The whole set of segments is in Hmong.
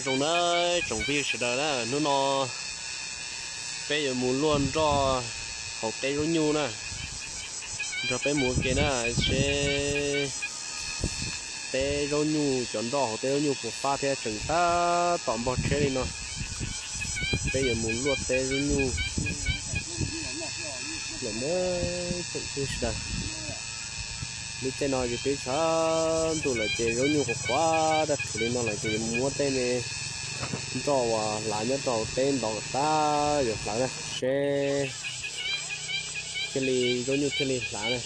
Zoo na, tsoom phooj ywg sawv daws na, hnub no peb yuav mus luaj nroj hauv teb zaub nyuj na, nrog peb mus ua ke na, seb teb zaub nyuj, cov nroj hauv teb zaub nyuj puas fab thiab tseem tab tom npog tsheb li no. Peb yuav mus luaj teb zaub nyuj lawm na, tsoom phooj ywg sawv daws. Lub caij no ces twb tshav ntuj lawm ces zaub nyuj qhuav qhuav tag rhuv li no lawm ces yuav mus muab tej me nroj uas hlav nyob rau hauv teb ntov kom tag yuav hlav na, seb thiaj li zaub nyuj thiaj li hlav na.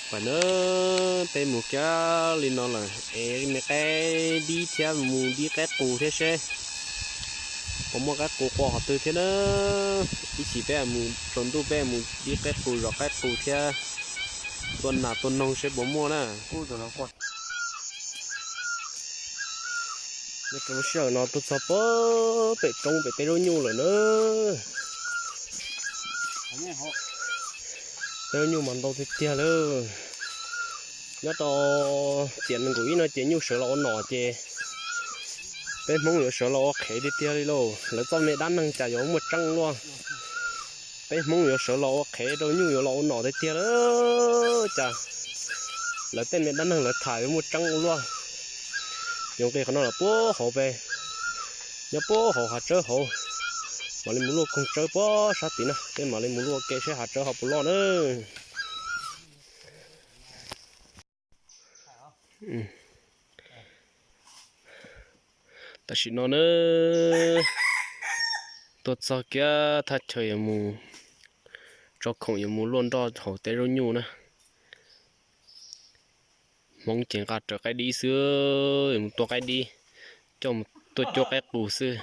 Pam na, peb mus kiag li no lawm es me qaib dib thiab, mus dib qaib qus thiab seb puas muaj qaib qus qua qhov twg thiab na. Ib chim peb mus tsaus ntuj peb mus dib qaib qus zov qaib qus thiab tua nas tua noog seb puas muaj na. Nyob rau lub sij hawm no tuaj txog pem roob pem teb zaub nyuj lawm na. Teb zaub nyuj mas ntau tiag tiag lawm. Nyob rau tiam nees nkaum ib no ces nyuj sawv los ua nom ces peb Hmoob yuav sawv los ua qhev tiag tiag li lauj. Lawv txoj me dab neeg cas yuav muaj tseeb luaj. Peb Hmoob yuav sawv los ua qhev rau nyuj yuav los ua nom tiag tiag lawm cas. Lawv tej me dab neeg lawv tham yuav muaj tseeb ua luaj. Yuav nqis qhov no lawm puag hauv pem, nyob puag hauv hav tsawb hauv, mam li mus luaj koog tsawb puag sab tid na, peb mam li mus luaj ke seb hav tsawb ho puas loj na. Tam sim no na, tuaj txog kiag thaj chaw yuav mus tso khoom yuav mus luaj nroj hauv teb zaub nyuj na. Hmoob ces nqa rawv qaib dib xwb, mus tua qaib dib, coj mus tuaj cuab qaib qus xwb.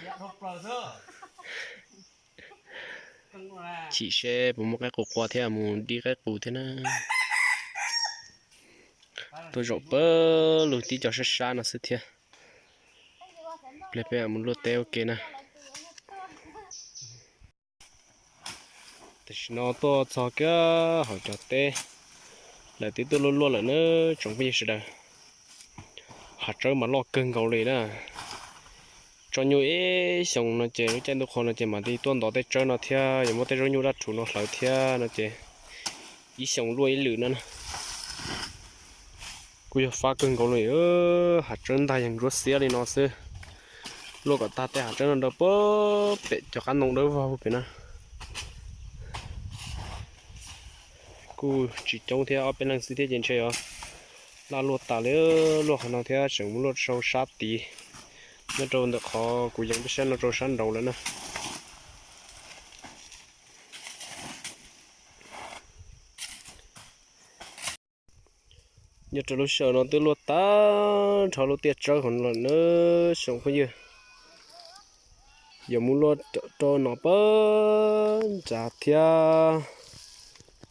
Chim seb puas muaj qaib qus qua thiab mus dib qaib qus thiab na. Tuaj zaum pawg lug tib co sab sab no xwb thiab. Ple peb mus luaj teb ua ke na. Tam sim no tuaj txog kiag hauv cov teb lawm, twb tuaj luaj luaj lawm na tsoom phooj ywg sawv daws. Hav tsawb mas loj kawg nkaus li na. Tso nyuj ib xyoos no ces lub caij ntuj qhua no ces mam li tuaj ntov tej tsawb no thiab yuav muab tej zaub nyuj dab rhuv no hlawv thiab no ces ib xyoos luaj ib lwm no na. Kuj yog fab kawg nkaus li, hav tsawb ntag yeej ntsuab xiab li no xwb. Luaj kom tag tej hav tsawb no rau puag pem cov qab ntoo dawb vog pem na. Kuj tsis coob thiab, ob peb leeg xwb thiab ces ntshe yuav laj luaj tas li. Luaj qhov no thiab tseem mus luaj rau sab tid, nyob rau ntawm qhov kuv yees peb sab no rau sab nraud lawm na. Nyob rau lub sij hawm no twb luaj tag nrho lub tiaj tsawb hauv no lawm na tsoom phooj ywg. Yuav mus luaj rau nom pab ntsa thiab,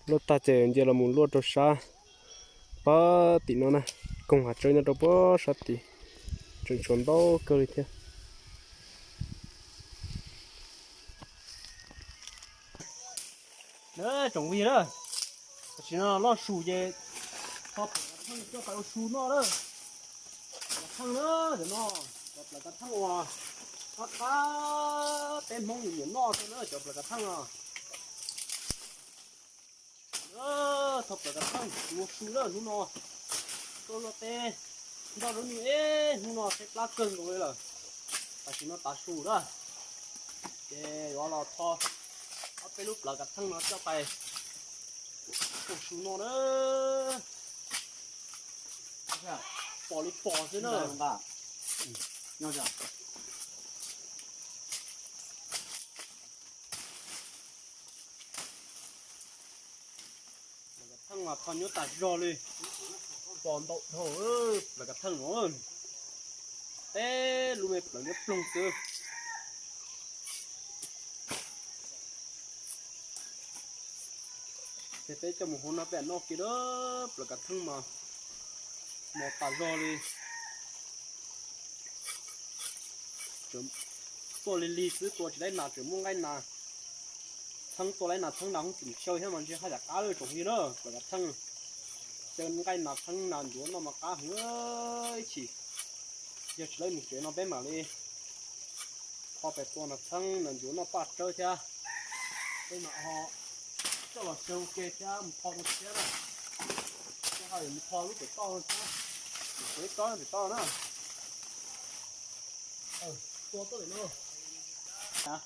luaj tag ces cia los mus luaj rau sab pab tim no na. Koog hav tsawb nyob rau pab sab tid, tseem tshuav ntau kawg li thiab. Na tsoom phooj ywg na, tam sim no loj su ces tho plaws kav theej coj pais ua su noj na. Plaws kav theej na, cov no, cov plaws kav theej uas qab qab peb Hmoob nyiam nyiam noj xwb na, cov plaws kav theej no. Tho plaws kav theej mus ua su na hnub no. Tuaj luaj teb nroj zaub nyuj ib hnub no saib plab kawg nkaus li lawm. Tam sim no tav su na, ces yuav los tho ob peb lub plaws kav theej no coj pais ua su noj na. Pom li pom xwb na. Plaws kav theej mas kho nyob tas zog li, pos ntau dhau plaws kav theej no. Peb lub me plaws liab ploog xwb. Ces peb coj mus hauv no peb noj kiag lawm, plaws kav theej mas mos tas zog li. Tuaj lig lig xwb, tua tsis laib nas, tseem muaj nqaij nas txheeb, tua laib nas txheeb nas hoob tseem xyaw thiab mas ntshe haj yam qab lawm tsoom phooj ywg na. Plaws kav theej xyaw nqaij nas txheeb nas ncuav noj mas qab heev ib chim. Yog tsis tau mus tsev no peb mam li tho pem tua no txheeb no ncuav noj paj tsawb thiab. Peb mam ho coj los xyaw ua ke thiab mus tho rau thiab na. Ho yuav mus tho lub pem toj no thiab, pem toj pem toj na. Tua tuaj pem no. Tam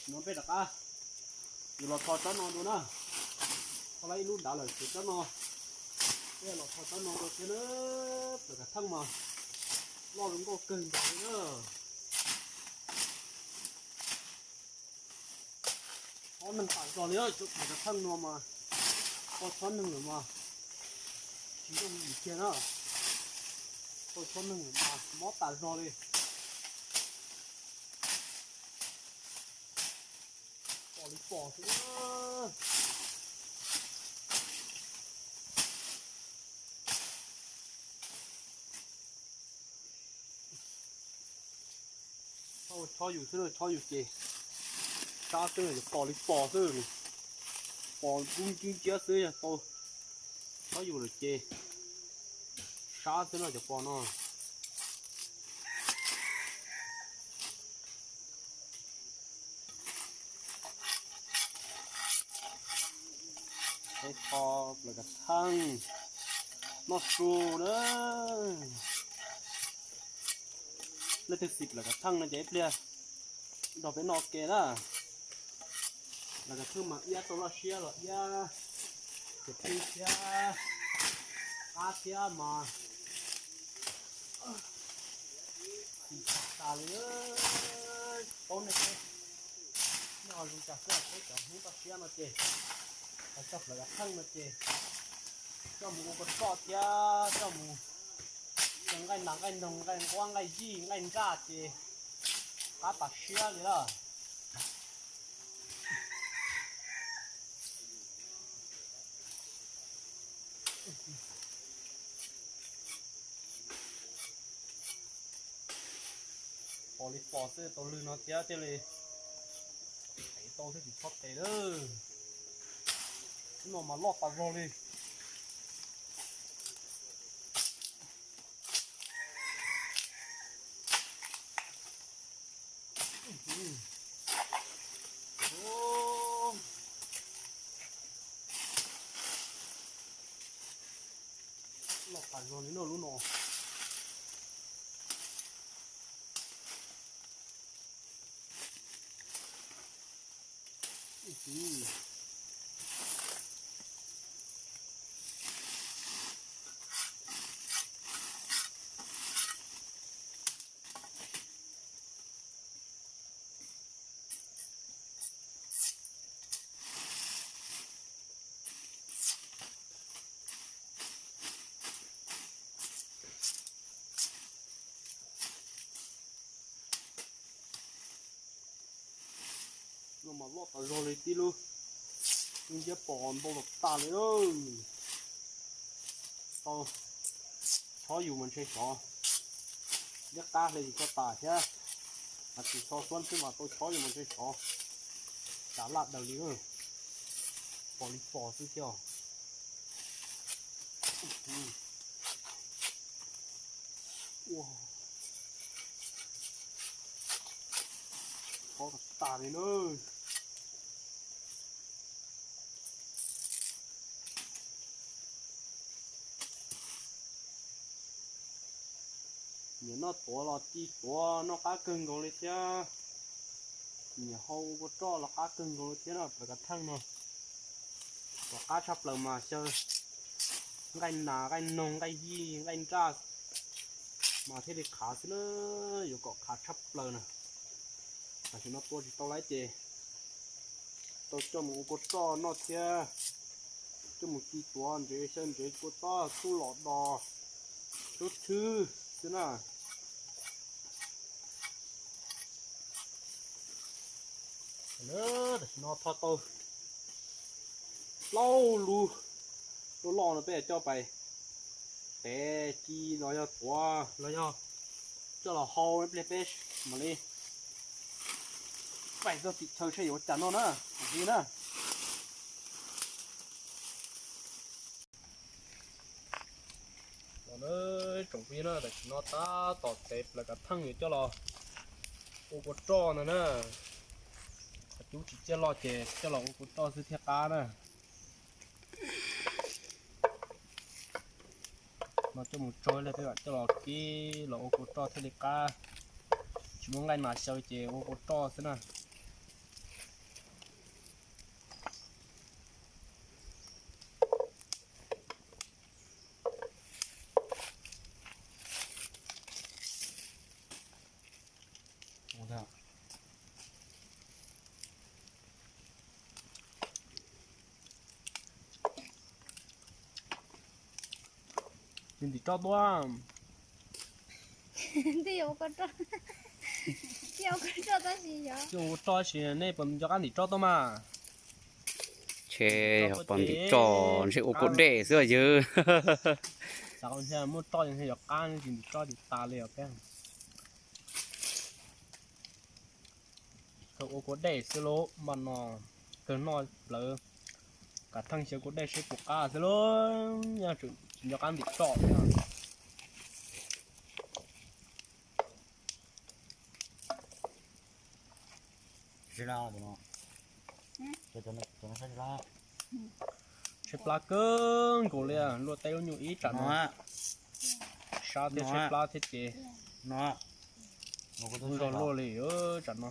sim no peb rov qab yus los tho tsob no dua na. Tho lawm ib lub nrad lawm ces tsob no, peb los tho tsob no dua thiab na. Plaws kav theej mas loj zoo nkauj kawg nkaus li na. Txhob neeg tas zog li, cov plaws kav theej no mas tau txhob neeg lawm mas tsis yooj yim kiag na. Tau txhob neeg lawm mas mob tas zog li. Pom li pom xwb. Chob yus xwb, chob yus ces sab xwb, pom li pom xwb. Pom dub nciab nciab xwb, yog tau chob yus lawm ces sab xwb no cov pos no. Peb tho plaws kav theej noj su na. Leej twg xis plaws kav theej no ces ib pliag nrog peb noj ke na. Plaws kav theej mas iab tau loj siab los iab tus plig thiab qab thiab mas xis tas li. Paub nej, nej ho zoo cas xwb, peb cov Hmoob toj siab no ces, coj plaws kav theej no ces coj mus ua kua roj thiab coj mus xyaw nqaij nas nqaij noog nqaij nquab nqaij yij nqaij nraj ces qab tas siab li lawm. Pom li pom xwb, tau lwg no thiab thiaj li tes tau thiab, tsis txhob tes lawm. Lub no mas loj tas zog li. Loj tas zog li no lub no. No mas loj tas zog li tib lub, lub nciab pos ntau los tas li. Tau chob yus mas ntshe xyov, liab qab hle tsis tau tas thiab, mas tsis txhob xuab xwb mas tau chob yus mas ntshe xyov tas laj daws li. Pom li pom xwb thiab. Ua, chob tas tas li na. Nyiam noj tuav los ci tuav noj qab kawg nkaus li thiab. Nyiam hau ua kua roj los qab kawg nkaus li thiab no, plaws kav theej no. Kom qab tshaj plaws mas xyaw nqaij nas nqaij noog nqaij yij nqaij nraj mas thiaj li qhav xwb na, yuav kom qhav tshaj plaws na. Tam sim no tua tsis tau lawm ces tau coj mus ua kua roj noj thiab, coj mus ci tuav ntsev xyaw ntsev kua txob tub los dos tub txhwb xwb na. Tam sim no tho tau plaub lub, lub loj no peb coj pais tev ci los yog tuav los yog coj los hau, ib pliag peb mam li pais txog tim chaw seb yuav ua cas noj na, li na. Tsoom phooj ywg na, tam sim no tab tom tev plaws kav theej yuav coj los ua kua roj ntag na. Cov cub tsis ciaj loj ces coj los ua kua roj xwb thiaj qab na. No coj mus tsau li peb mam coj los kib los ua kua roj thiaj li qab. Tsis muaj nqaij nas xyaw ces ua kua roj xwb na. Tsis ntim roj tuaj. Twb yuav ua kua roj, twb yuav ua kua roj tab sis yog, twb yuav ua kua roj tab sis nej puas nco qab ntim roj tuaj mas? Ntshe yog puas ntim roj, ntshe ua kua dej xwb yog. Xav muaj roj ntshe yuav qab, tsis ntim roj ces tas li os peb. Kawg ua kua dej xwb lauj, npaj no kawg noj plawv kav theej xyaw kua dej seb puas qab xwb lauj, tsis nco qab ntim roj thiab. Tshaib plab kawg nkaus li, luaj teb lub nyuag ib tsam no, sab thiab tshaib plab thiab ces lub zog luaj li tsam no.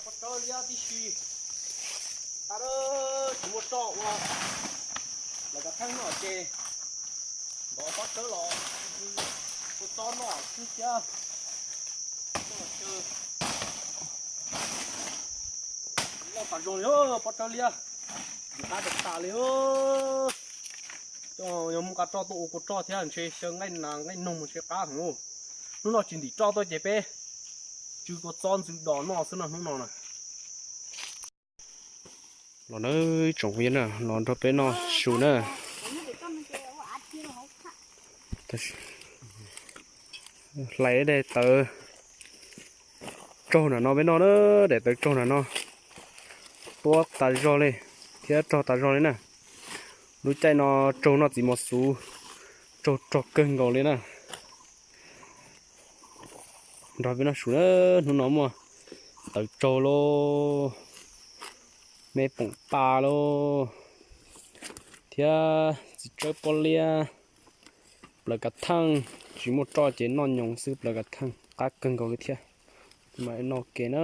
Pob tsawb liab tib si, tas tsis muaj roj ua, lawv kav theej noj ces npov pob tsawb los ua txob noj xwb thiab. Loj tas zog li pob tsawb liab, ntim qab tas tas li. Coj yog muaj nqa roj tuaj ua kua roj thiab ntshe xyaw nqaij nas nqaij noog mus ntshe qab heev. Hnub no tsis ntim roj tuaj ces peb tsw kua txob ntxwv dos noj xwb no hnub no na. Los nawb tsoom phooj ywg na, los nrog peb noj su na. Hlais daim tawv raug nram no peb noj na, daim tawv raug nram no tuab tas zog li thiab rog tas zog li na. Lub caij no raug noj txiv mos xuv, raug rog kawg nkaus li na. Nrog peb noj su na, hnub no muaj tawv raug lauj, me poom pa lauj, thiab txiv tsawb pob liab. Plaws kav theej, tsis muaj roj ces noj nyoos xwb, plaws kav theej qab kawg nkaus li thiab. Mas noj ke na.